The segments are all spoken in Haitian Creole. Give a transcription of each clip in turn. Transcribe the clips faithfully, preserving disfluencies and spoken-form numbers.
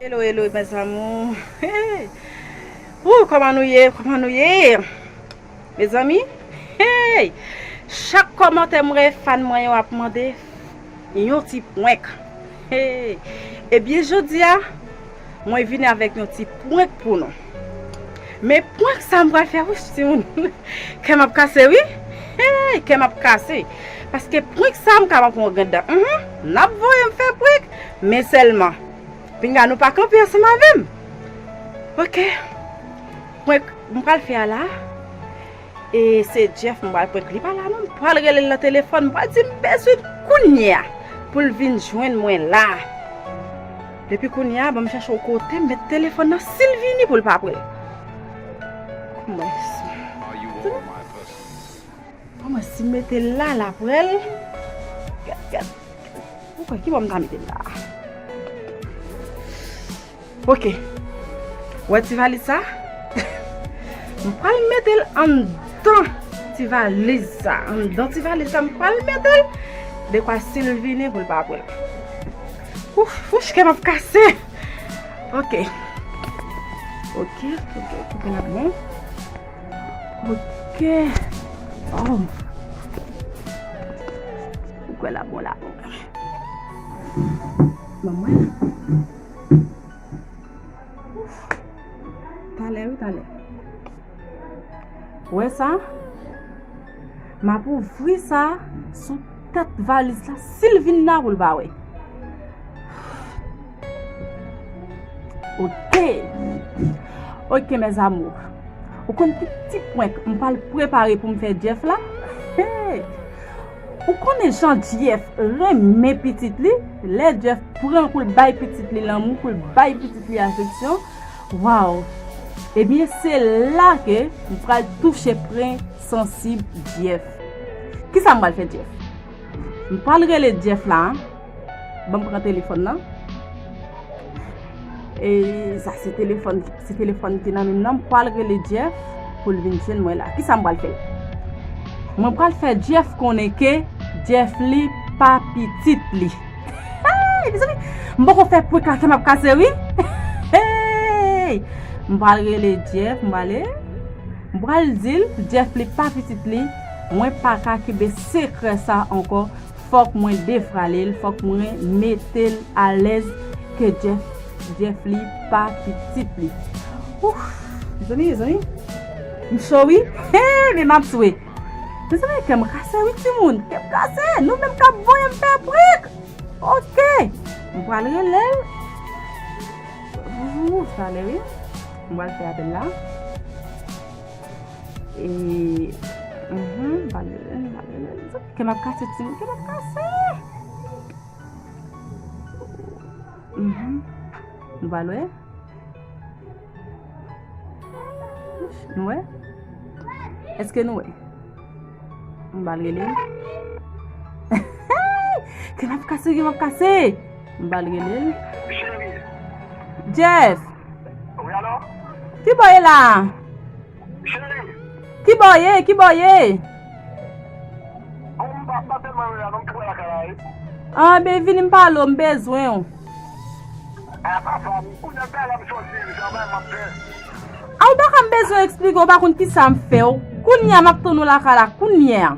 Hello, hello, mes amours. Hey! Wou, kòman nou ye? Kòman nou ye? Mezanmi, hey! Chak kòmantè m wè fan mwen yo ap mande yon ti prank. Hey! Ebyen, jodi a, mwen vini avèk yon ti prank pou nou. Men prank sa m pral fè, wouch, timoun. Kè m ap kase, wi. Hey! Kè m ap kase. Paske prank sa m ka pran pou yon grann dan. Mhm. N ap voye m fè prank, men sèlman pinga nou pa kanpe ansanm avè m. Ok. Prank m pral fè a la. E se Jeff m pral prank, li pa la non. M pral rele l nan telefòn, m pral di m bezwen l kounye a pou l vin jwenn mwen la. Depi kounye a, ban m chèche yon kote m met telefòn nan, si l vini pou l pa pran l. Ban m wè si, ban m wè si m mete l la, l ap pran l. Gad, gad. Ou kwè ki bò m ta mete l la? Ok. Wè ti valiz sa? M pral mete l anndan ti valiz sa. Anndan ti valiz sa, m pral mete l. Dekwa si l vini pou l pa pran l. Ouf, ouf, kè m ap kase. Ok. Ok, ok, ok, koupe la bon. Ok. Oh. Ou kwè la bon, la bon. Ban mwen. Ouf. Talè, wi, talè. Wè sa? M ap ouvri sa sou tèt valiz la. Si l vin la, pou l pa wè. Ok. Ok, mes amours. Ou konn ki ti prank m pral prepare pou m fè Jeff la? Hey! Ou konnen jan Jeff renmen pitit li? Lè Jeff pran pou l bay pitit li lanmou, pou l bay pitit li afeksyon, waw! Ebyen, se la ke m pral touche pwen sansib Jeff. Kisa m pral fè Jeff? M pral rele Jeff la. Ban m pran telefòn nan. E sa se telefòn, se telefòn ki nan men m nan. M pral rele Jeff pou l vin jwenn mwen la. Kisa m pral fè? Mwen pral fè Jeff konnen ke Jeff li pa pitit li. Hey, mezanmi, m poko fè prank la, kè m ap kase, wi. Hey! M pral rele Jeff, m pral, m pral di l, Jeff li pa pitit li. Mwen pa ka kenbe sekrè sa ankò. Fòk mwen defwale l, fòk mwen mete l alèz ke Jeff, Jeff li pa pitit li. Ouf, mezanmi, mezanmi. M cho, wi. Hey, men m ap swe. Mezanmi, kè m kase, wi, timoun. Kè m kase. Nou menm k ap voye m fè prank. Ok. M pral rele l. Ouf, talè, wi. M pral fè apèl la. E, mhm, m pral rele l, m pral rele l. Kè m ap kase, timoun, kè m ap kase. Mhm. Nou pral wè? Nou wè? Èske nou wè? M pral rele l. Kè m ap kase, kè m ap kase. M pral rele l. Jeff! Wi, alo? Ki bò ye la? Cheri! Ki bò ye? Ki bò ye? Bon, m pa, m pa tèlman lwen la non, m tou prè lakay la, wi. Anben, vini m pale w, m bezwen w. A, papa, m konnen bagay la m soti, wi, travay m ap fè. A, ou pa ka m bezwen eksplike w, ou pa konn kisa m fè w. Kounye a m ap tann ou lakay la, kounye a.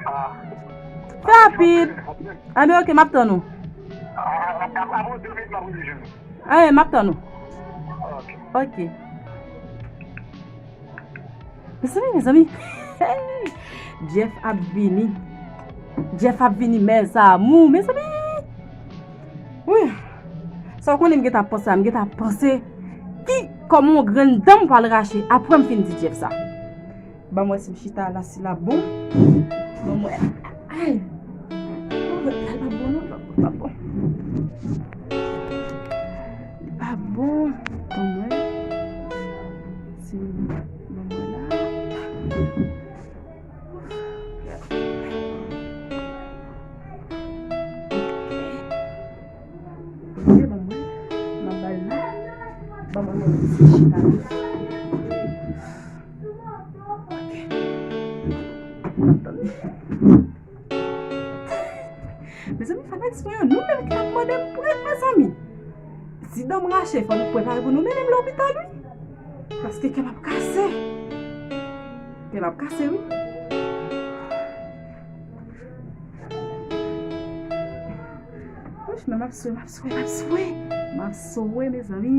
A. Fè rapid. Anben, ok, m ap tann ou. A, a, a, apre de minit, m ap rive jwenn ou. Anyen, m ap tann ou. Ok. Ok. Mezanmi, mezanmi. Jeff ap vini. Jeff ap vini, mes amours. Mezanmi. Wi. Sa w konnen m gentan ap panse a, m gentan ap panse ki kòman yon grenn dan m pral rache apre m fin di Jeff sa. Ban m wè si m chita la, si l ap bon. Ban m wè. Ay! Oh, l pa bon non, l pa bon, l pa bon. Li pa bon. Ban m wè. Si, ban m wè la. Ok, ban m wè. M ap ba l la. Ban m wè si m chita la. Ok. Mezanmi, fanatik mwen yo, nou menm ki t ap mande m prank, mezanmi. Si dan m rache, fò nou prepare pou nou mennen m lopital, wi. Paske kè m ap kase. Kè m ap kase, wi. Wouch, men m ap swe, m ap swe, m ap swe. M ap swe, mezanmi.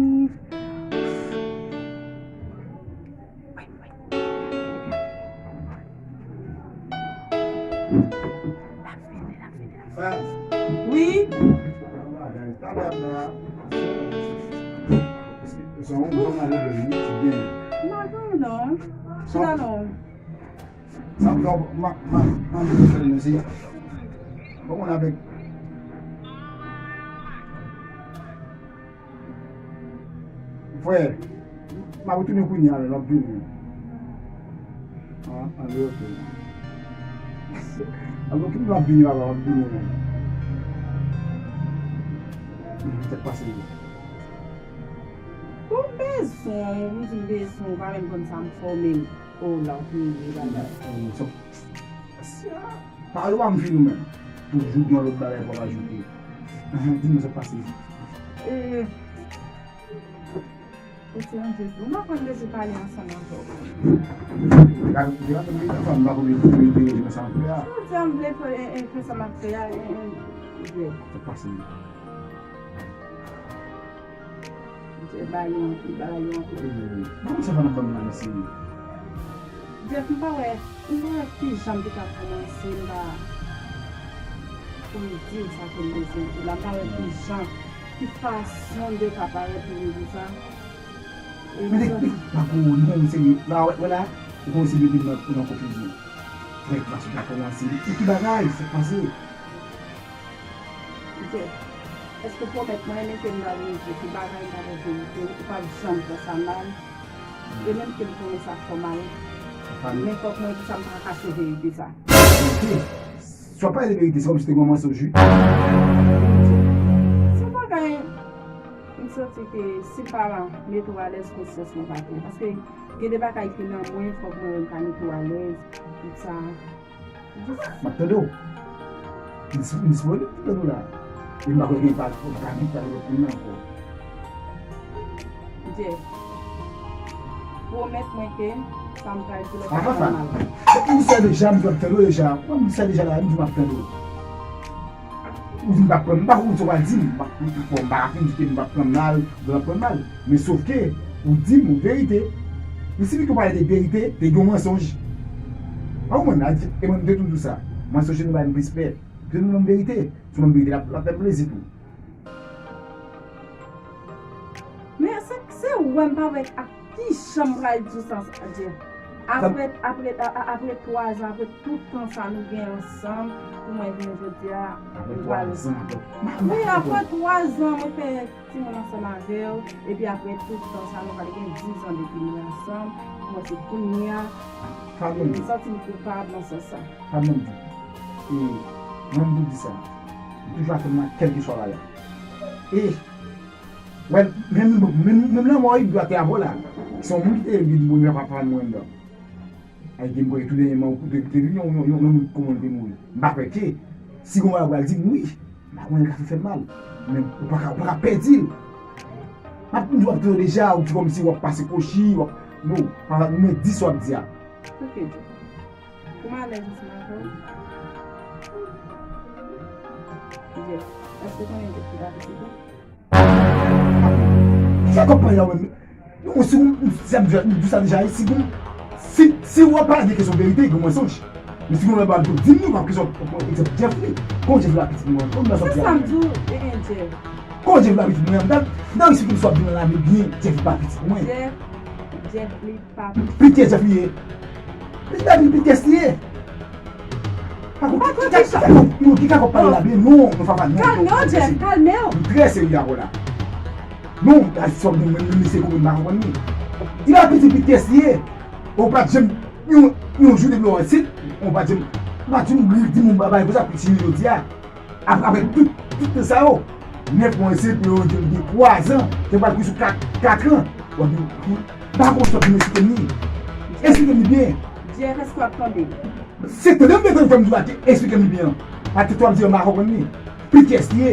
Wi. M pa konnen non. Chita non. Frè, m ap retounen kounye a, m ap vini. An, an, ok. Alò, ki m ap vini la, m ap vini. Sa k pase? Ou bezwen, ou di bezwen, ou pa menm konn sa m fè w menm. O, la w ap rele bagay. Pale w a m fini menm. Toujou gen yon lòt bagay pou w ajoute. Di m sa k pase. E, ou se yon jezi. Ou pa konn bezwen pale ansanm avè w. Deja, deja, m pa konn bezwen pale ansanm avè w. Jodi a m vle fè, e, e, fè sa m ap fè a, e, e, e. Sa k pase. Jeff, bagay yo anpil, bagay yo anpil. Bon, sa pa nan bann nan, mesye. Jeff, m pa wè, m pa wè kijan m te ka kòmanse, m pa pou m di w sa ke m bezwen di la, m pa wè kijan, ki fason m te ka parèt pou m di sa. E men, men, men, pa pou nou, seri, la, wè, wè la, ou kòmanse mete m nan, nan konfizyon. Frè, fason ta kòmanse, e ki bagay, sa k pase? Jeff, èske w pwomèt mwen, men ke m pral rete, tout bagay m pral verite, ou p ap janm pran sa mal, e menm ke m konnen sa fè w mal, men fòk mwen di sa, m pa kase verite sa. Verite? Si w ap pale de verite, se kòmsi w te gen yon mansonj, wi. Se yon bagay, m santi ke si m pa mete w alèz, konsyans mwen pa klè. Paske gen de bagay ki nan mwen, fòk mwen wè m ka mete w alèz, tout sa. M ap tande w. M dis-, m disponib pou tande w la. E m pa kwè gen pa, pa gen pa lòt moun nan ankò. Jeff, pwomèt mwen ke sa m pral di w la pa fè mal. Ou di sa deja, m di w ap tande w deja. Mwen, m di sa deja la, m di m ap tande w. Ou di m p ap pran, m pa konn sa w pral di m. M pa, m pa, m pa fin di ke m p ap pran mal, m p ap pran mal. Men sòf ke, ou di m yon verite. Men si ke w pale de verite, te gen yon mansonj. Pa konprann, a di, e mwen, m te toujou di w sa. Mansonj se nou bay nou respè. Se nou menm verite. Se menm verite, l ap, l ap fè m plezi tou. Men se, se ou wè m pa wè ak ki jan m pral di w sa, Jeff. Apre, apre, a, a, apre twa zan, apre tout tan sa nou gen ansanm, pou mwen jounen jodi a, apre twa zan, wi, apre twa zan, mwen fè timoun ansanm avè w, epi apre tout tan sa, nou pral gen diz an depi nou ansanm, pou mwen se kounye a, m santi m koupab nan sans sa. Pa menm di. E, mwen m di sa. M toujou atann nan kèlkeswa bagay. E, wè, menm, menm, menm lanmò, li dwe atè avè w la. Se yon moun ki te vin mouri nan papa mwen anndan. Ay, gen mwen tou dènyèman, ou koute, te vin yon, yon, yon, yon moun kòman li te mouri. M pa kwè ke, si gon bagay pral di m, wi, m pa konnen l ka fè fè m mal. Men, ou pa ka, ou pa ka pèdi l. M ap, m ap di w deja, ou di kòmsi w ap pase kwochi, w ap, non, pa, men di sa w ap di a. Ok, Jeff. Pou m alèz ansanm avè w. Jeff, èske w konnen Jeff ki pa pitit ou? Sa k ap pale la menm? Non, si w, si w ap di sa deja, si w, si, si w ap pale de kesyon verite, gen mansonj. Men si w ap di m, non, pa kesyon, egzanp, Jeff li. Kòman Jeff la pitit mwen? Kòman sa w ap di a? Se sa m di w, e, Jeff. Kòman Jeff la pitit mwen? M ta, m ta eksplike m sa w ap di m la, men byen, Jeff li pa pitit mwen. Jeff, Jeff li pa pitit. Pityè Jeff li ye. Li pa vin pityè li ye. Pa konn ki ka, ki ka, ki ka, ki ka kòp pale la, men non, non, papa, non. Kalme w, Jeff, kalme w. M trè serye avè w la. Non, a sòm nou, men, men, se kòman m pa konprann li. Li pa pitit pityè li ye. Ou pa t janm, yon, yon jou depi w ansit, ou pa t janm, ou pa t janm di moun bagay konsa, pitit jodi a. Ap-, apre tout, tout tan sa yo, nèf mwa ensi, pou yo di m gen twa zan, te pral kouri sou kat, kat an. W ap di, m pa konn sa pou m esplike m li. Esplike m li byen. Jeff, èske w ap tande? Se tande m te tande fè m di w la ke esplike m li byen an. Paske twa m di w m pa konprann li. Pityès li ye.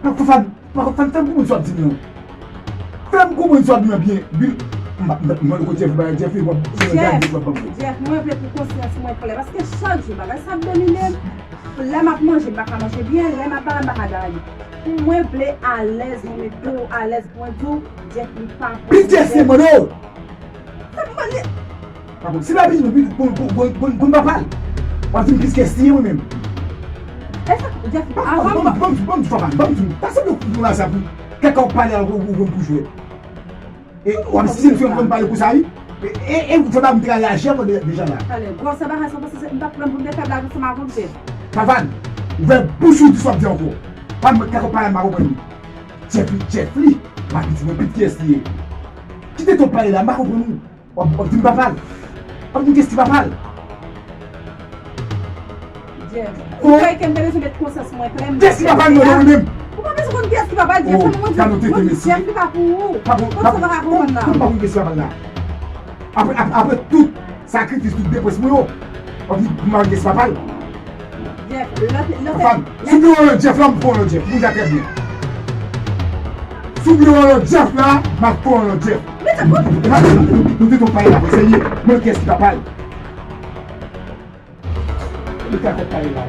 Fè m konprann sa w ap di m nan. Fè m konprann sa w ap di m nan byen. Mwen, mwen, mwen, kote Jeff, Jeff, Jeff, Jeff, mwen vle pou konsyans mwen klè. Paske chak jou, bagay sa ap domine m. Lè m ap manje, m pa ka manje byen. Lè m ap pale, m pa ka pale. Pou mwen vle alèz, mwen met do alèz, mwen di w, Jeff li pa pou Jeff. Pi Jeff, se mwen, non. Sa pou mwen li. Pa bon, si la vin pou, pou, pou, pou, pou, pou m pa pale. W ap di m kis kès li ye mwen menm. E sa, Jeff, avan m pa. Ban m di, ban m di, papa, ban m di, pa sanble w la sa pou kèk w ap pale ou, ou, ou, pou jwèt. E w ap si m fè m pale pou sa wi. E, e, e, fò pa m te ka reyaji avan de- deja la. Talè, gwosè bagay sa, paske se- m t ap pran pou m te fè blag ansanm avè w, Jeff. Papa, ouvè bouch ou di sa w ap di ankò. Pa m kèk w ap pale m pa konprann li. Jeff li, Jeff li. M ap di mwen pit kiyès li ye. Kite ton pale la, m pa konprann ou. W ap, w ap di m papa l. W ap di m kiyès ki papa l. Jeff, ou kwè ke m te bezwen met konsyans mwen klè, m Kiyès ki papa l, non, non, menm. Ou pa bezwen konn kiyès ki papa l, Jeff, oh, mwen di, mwen di, Jeff, li pa pou ou. Pa pou, pa pou, pa pou, pa pou kiyès ki papa l la. Apre, apre, apre tout sakrifis, tout depans mwen yo, w ap di m pa kiyès ki papa l. Jeff, lòt, lòt, Papa m, si w vle yon lòt Jeff la, m pran yon lòt Jeff. Ou konn sa trè byen. Si w vle yon lòt Jeff la, m ap pran yon lòt Jeff. Men Jeff, mwen. E pa, nou te tou pale la, serye. Mwen kiyès ki papa l. Li ka fè pale la.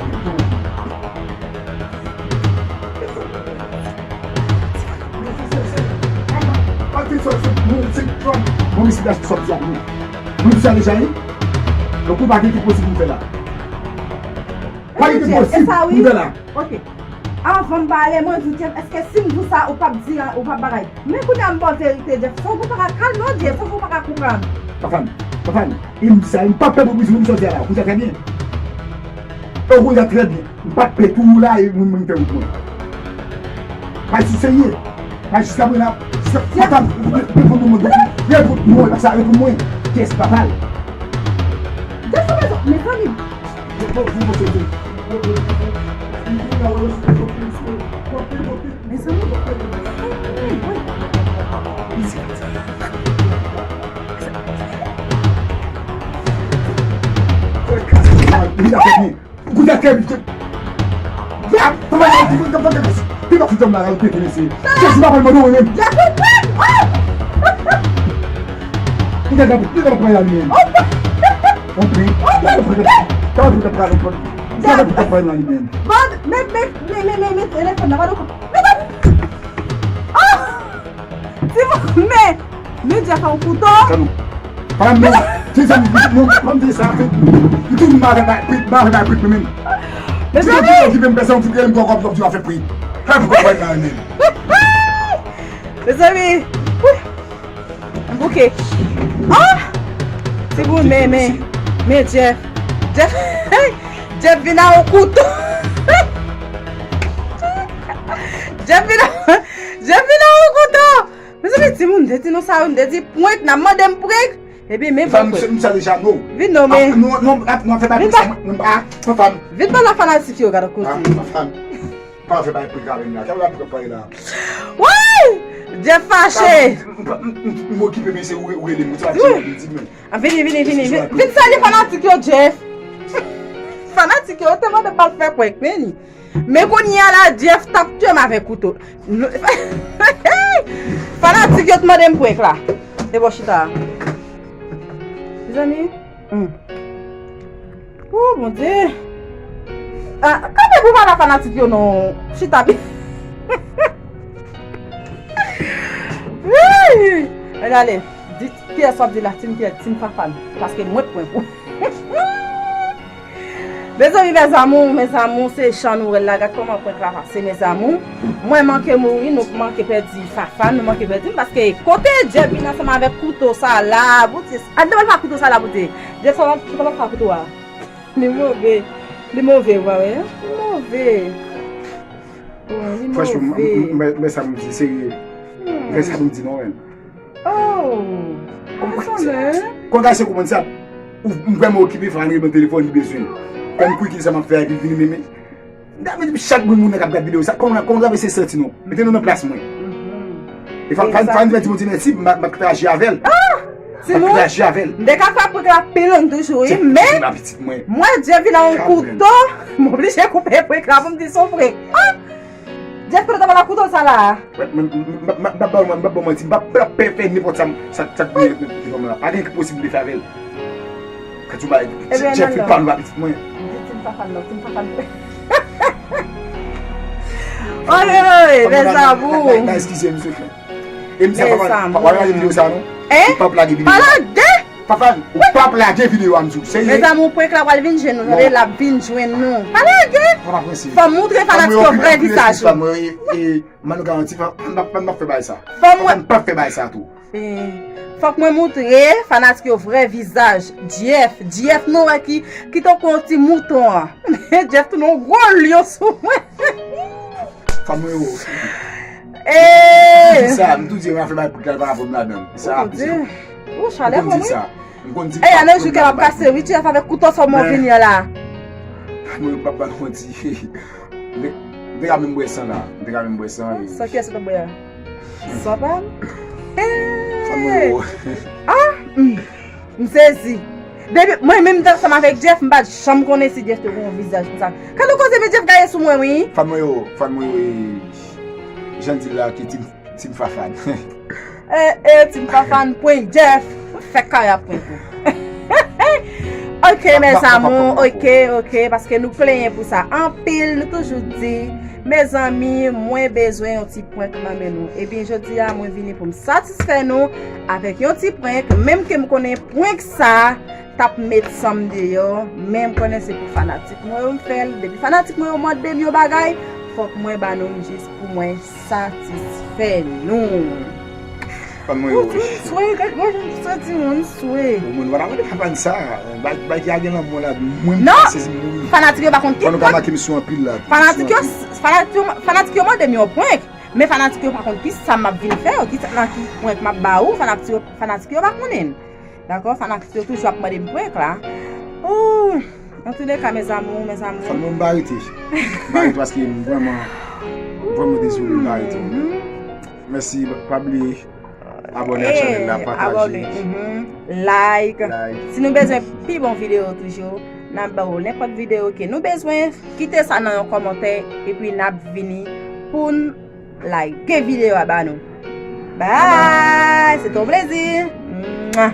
Bon, mesye, la sòti ak nou. Bon, mesye, la deja, wi. Donk, ou pa gen ki posib pou fè la. Pa gen ki posib pou fè la. Ok. Avan m pale, mwen di w, Jeff, èske si m di w sa, ou p ap di, ou p ap bagay? Men kounye a m ba w verite, Jeff. Fò w pa ka kalme w, Jeff. Fò w pa ka koupe m. Papa m, papa m, e m di sa, m pa pè pou prizon, m sòti a la. Ou konn sa trè byen. Ou konn sa trè byen. M pa pè tou la, e mwen, mwen fè wout mwen. Pa sou serye. Pa jis la, mwen la. Papa m, reponn mwen, mwen. Reponn mwen, sa reponn mwen. Kiyès papa l? Jeff, mezanmi. Mezanmi. Li ta fè byen. Kounye a kè byen. Ya, papa, li pa fout janm la, li pete mesye. Jezi, papa, mwen, mwen, mwen. Li ta, li ta pran la, li menm. Konpri. Konpri, konpri. Gade pou kòb pa nan li menm. Bon, men, men, men, men, men, men, telefòn nan, pa nan kòb. Men, men, oh! Timoun, men, men Jeff an kouto. Kanou. Pa nan men, se sa, nou, nou, pa m di sa, fè. Li tou m pa fè bay prik, pa fè bay prik, men. Mezanmi! Ti kòb ki vin pèse, yon ti kreye m kòb, kòb, kòb, fè prik. Gade pou kòb pa nan li menm. Mezanmi! Wi. M bouke. Ah! Timoun, men, men, men Jeff. Jeff, Jeff vin a yon kouto. Jeff vin a, Jeff vin a yon kouto. Mezanmi, timoun, m te di nou sa, m te di prank, n ap mande m prank. Epi men prank. Fam, m sa deja, no. Vin non, men. Ah, nou, nou, nou fè bagay sa, mwen pa, mwen pa. Vin pa la fanatik yo, gade kote. Ah, fam. Pa fè bay prik avè m la. Sa w ap pale la? Woy! Jeff fache! M okipe, men se ou rele m. Ou se pa ti moun di men. Ah, vini, vini, vini. Vin, vin salye fanatik yo, Jeff. Fanatik yo te mande m al fè prank, men li. Men kounye a la, Jeff t ap tiye m avèk kouto. Fanatik yo te mande m prank la. E bò chita. Mezanmi. Hmm. Oh, Bondye. Ah, kanpe pou pale a fanatik yo non. Chita pi. Wi. Gade, di kiyès w ap di la, Team kiyès, Team Fafane. Paske mwen pran kou. Mezanmi, mes amours, mes amours, se Jean Nourel la, gad kòman prank la pase, mes amours. Mwen manke mouri, nou manke pèdi Fafane, nou manke pèdi m, paske kote Jeff vin ansanm avèk kouto sa la, Bondye. Al devan l pa kouto sa la, Bondye. Jeff, sa w ap, sa w ap fè kouto a? Li move. Li move, w pa wè? Li move. Bon, li move. Franchman, m, m, m, men sa m di, serye. Hmm. Men sa m di, non, men. Oh! Kòm, kòm gason konprann sa, ou, m vrèman okipe, fò ann rele nan telefòn, li bezwen m. Fè m kwiki sa m ap fè a, epi l vini, men, men. M ta vle di chak moun, moun nan k ap gad videyo sa, kòman, kòman w travèse santi nou? Mete nou nan plas mwen. Mhm. E fò, fò, fò n di Bondye mèsi, m ap, m ap raje avè l. Ah! Timoun, m te ka fè prank la pi long toujou, wi, men m wè Jeff vin ak yon kouto, m oblije koupe prank la pou m di se yon prank. Ah! Jeff, kote w t ap al ak kouto sa la a? M ap ba w manti, m p ap fè nenpòt sa, sa, sa k vini devan mwen la. Pa gen ki posiblite fè avè l. Kati w bay Jeff li pa nou pa pitit mwen. Di Tim Fafan non, Tim Fafan. Oye, oye, mes amours. Eskize m, souple. E m sa pa, pa, pa lage videyo sa non. Hein? Pa lage videyo. Pa lage? Fafan, ou p ap lage videyo a, m di w. Serye? Mes amours, prank la pral vin jwenn nou, tande, l ap vin jwenn nou. Pa lage! Fò m moutre fanatik yo vrè vizaj yo. Man nou garanti, m p ap fè bagay sa. Fò mwen, m p ap fè bagay sa tou. Fòk mwen moutre fanatik yo vrè vizaj Jeff. Jeff nou wè ki, ki tankou yon ti mouton an. Jeff tounen yon gwo lyon sou mwen. Fanm mwen yo. Eee! M tou di sa, m tou di yo pa fè bagay pou kal pa pou m ladan. Sa ap di. Ou chalè pou mwen. M konn di. E, anan jou kè m ap kase, wi, Jeff avèk kouto sa w vini an la. Fanm mwen yo pa ba nou manti. M te ka menm bwè san la. M te ka menm bwè san. San kiyès ou t ap bwè a? San pa m. Fanm mwen yo. Ah! M sezi. Depi mwen menm te ansanm avèk Jeff, m pa t janm konnen si Jeff te gen yon vizaj konsa. Gade yon koze men Jeff gaye sou mwen wi. Fanm mwen yo, fanm mwen yo, e, jan di la ki Team, Team Fafan. E, e, Team Fafan prank Jeff. Fèk kare ap prank ou. Ok, mes amours, ok, ok, paske nou plenyen pou sa anpil, nou toujou di, mezanmi, mwen bezwen yon ti prank nan men nou. Ebyen, jodi a, mwen vini pou m satisfè nou avèk yon ti prank, menm ke m konnen prank sa t ap met san m deyò, men m konnen se pou fanatik mwen yo m fè l. Depi fanatik mwen yo mande m yon bagay, fòk mwen ba nou l jis pou mwen satisfè nou. Fanm mwen yo. Ou di m swe, gad mwen jan m santi mwen swe. Ou mwen pa ta mande pa fann sa. Bay bay ki a gen lanmou la. Mwen m sezi m mouri. Fanatik yo pa konn ki prank. Fanatik yo, fanatik yo, fanatik yo mande m yon prank. Men fanatik yo pa konn ki sa m ap vin fè yo, ki sa nan ki prank m ap ba ou, fanatik yo, fanatik yo pa konnen. Dakò, fanatik yo toujou ap mande m prank la. Oh, antouleka, mes amours, mes amours. Fanm mwen m pa rete. M pa rete paske m vrèman, vrèman dezole, m pa rete. Mèsi, pa bliye abòne ak chanèl la, pataje. Like. Si nou bezwen pi bon videyo toujou, n ap ba ou nenpòt videyo ke nou bezwen, kite sa nan yon kòmantè, epi n ap vini pou n like videyo a ba nou. Bye! Se te yon plezi. Mwa.